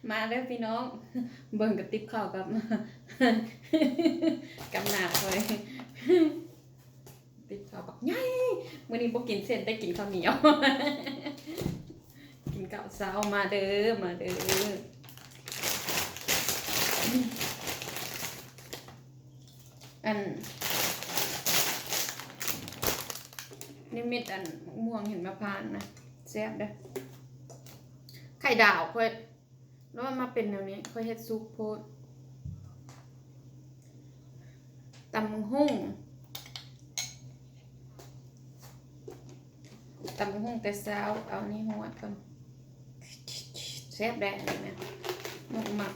ມາເດີພີ່ນ້ອງ ເບິ່ງກະຕິບເຂົ້າກັບ ກັບໜ້າຂ້ອຍ ຕິບເຂົ້າບັກໃຫຍ່. ມື້ນີ້ບໍ່ກິນເສັ້ນ ໄດ້ກິນເຂົ້າໜຽວ ກິນເຂົ້າເຊົ້າ. ມາເດີ ມາເດີ ອັນ ນີ້ເມັດອັນ ໝາກມ່ວງເຫັນມາຜ່ານນະ ແຊບເດີ. ໄຂ່ດາວຂ້ອຍ ແລ້ວມັນມາເປັນແນວນີ້ ຂ້ອຍເຮັດສຸກໂພດ. ຕຳບັກຫຸ່ງ ຕຳບັກຫຸ່ງແຕ່ເຊົ້າ ເອົານີ້ຮວດກ່ອນ. ແຊບແດ່ອັນນີ້ນະ ໝາກໝາກ.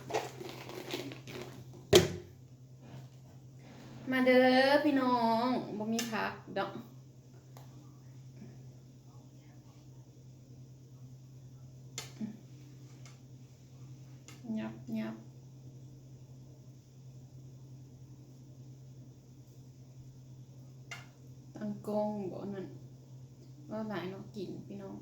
ມາເດີພີ່ນ້ອງ ບໍ່ມີຜັກດອກ. ຫຍັບໆ ຕັ້ງກ້ອງບໍ່ນັ້ນ ເວົ້າຫຼາຍເນາະ ກິນພີ່ນ້ອງ.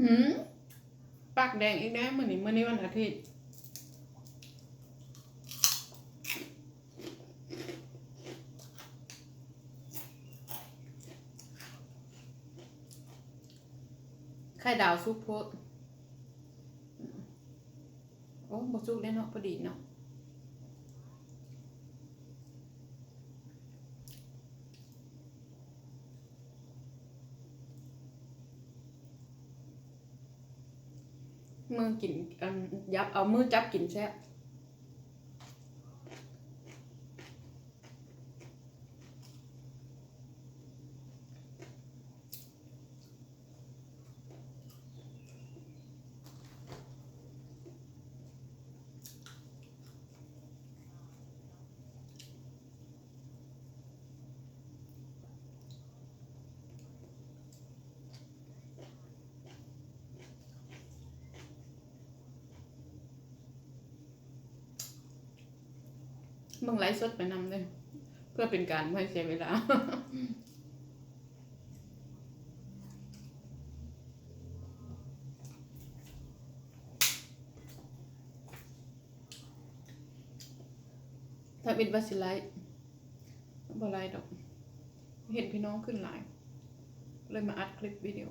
ອືມ ປາກແດງອີກແລ້ວມື້ນີ້ ມື້ນີ້ວັນອາທິດ. ໄຂ່ດາວສຸກໂພດ. ໂອ້ ບໍ່ສຸກແລ້ວເນາະ ພໍດີເນາະ. ມືກິນ ອັນ ຫຍັບເອົາມືຈັບກິນແຊບ. ເບິ່ງໄລຟ໌ສົດໄປນຳເດີ້ ເພື່ອເປັນການບໍ່ໃຫ້ເສຍເວລາ. ທຳອິດວ່າຊິໄລຟ໌ ບໍ່ໄລຟ໌ດອກ ເຫັນພີ່ນ້ອງຂຶ້ນຫຼາຍ ເລີຍມາອັດຄລິບວິດີໂອ.